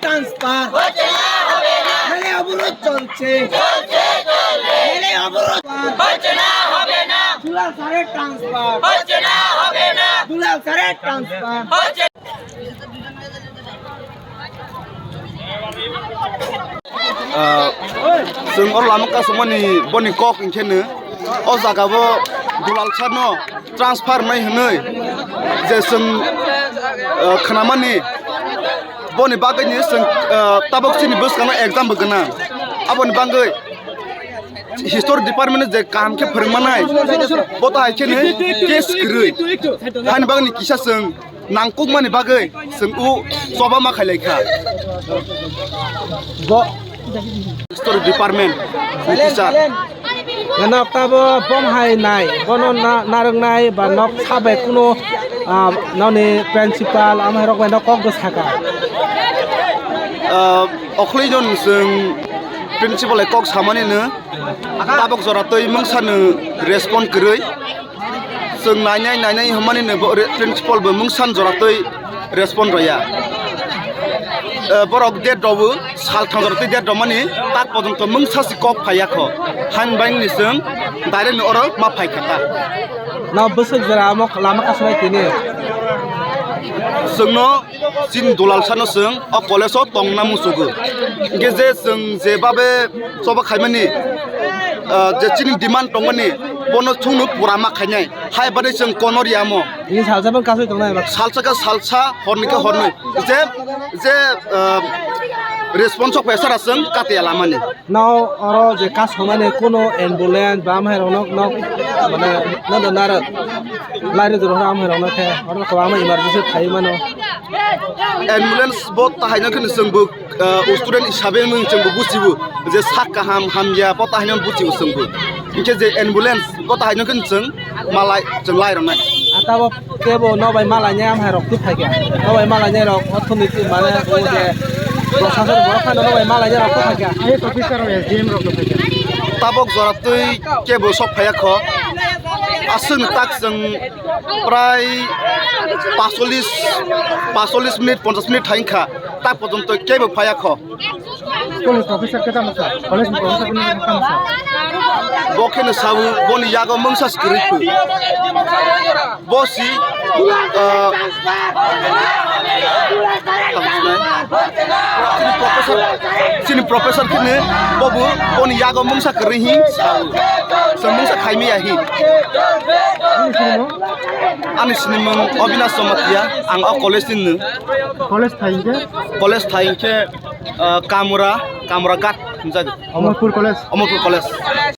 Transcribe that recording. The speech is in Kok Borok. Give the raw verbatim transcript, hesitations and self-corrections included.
ট্রান্সফার। নালে অবরোধ চলছে। নালে অবরোধ। দুলাল স্যারের ট্রান্সফার। দুলাল স্যারের transfer. Ah, chwng o lama kasumani boni kok hinkhe no o jaga bo Dulal sir no transfer nai hwnwi je chwng, ah, khwnamani boni bagwi ni chwng, ah, tabuk chini bwskango exam bo gwnang. Aboni bagwi history department je kaham khe phwrwngmanai bo to hai khe no case kwrwi. Hani bagwi ni kisa chwng nangkukmani bagwi chwng o choba ma khailai kha. Bo history department ni teacher. Nok tabo bom hai nai, bono na-, narwknai ba nok sabai kuno, ah, noni principal amai rok bai nok kok do saka. Ah, okhli jon chwng principal hai kok samani no tabok jora twi mungsa no respond kwrwi. Chwng nainai, nainai hwnmani no bo re-, principal bo mungsan jora twi respond rwya. Eh, borok date rwbo, salthang jora twi date rwmani tak pojonto mungsa si kok phaiya kho. Hain bai ni chwng direct ni oro ma phai kha ta. Na bwswk jora amo lama kasumai tini. Chwngno Chini Dulal sano chwng o college o tongna muchugo. Hinkhe je chwng je babe choba khaimani, ah, je chini demand tongmani, bono chwngno pura ma khainai. Hai bade chwng kono riyamo. Ini salsa bang kasui tongnai ba? Salsa ka salsa, horni ka horni. Je, je, ah, response o phaisa ra chwng katiya lamani. Nao oro je kasomani kuno ambulance ba amhai rok nok nok mane no no naro lairi doro amhai rok no khe oro kwbangma emergency phai mano. Ambulance bo tahai no kheno chwng bo, ah, student hisabe no chwng bo buchibo je sak kaham hamya bo tahai no buchibo chwng bo. Hinkhe je ambulance bo tahai no kheno chwng malai chwng lai rwnai. Atabo kebo nobai malainai amhai rok twi phaikha. Nobai malainai rok orthonoiti mane o je prosasor borok phano nobai malainai rok twi phaikha. Ai officer rok S D M rok twi phaikha. Tabok jora twi kebo sok phaiya kho. Aswk tak chwng prai pasolis, pasolis minute, ponchas minute thai wngkha. Tak pojonto kebo phaiya kho. School ni professor khe tamo sa? College ni professor khe tamo sa? Bo kheno sabu, boni yago mungsa se kwrwi phu. Bo si, ah, chini professor, chini professor kheno bobo boni yago mungsa kwrwi hi sabu. Chwng mungsa khaimaya hi. Ani sinimung Obinash Jamatia, ang o college ni nw. College thai hinkhe? College thai hinkhe, ah, Kamura, Kamura Ghat hwnjak. Omorpur College? Omorpur College.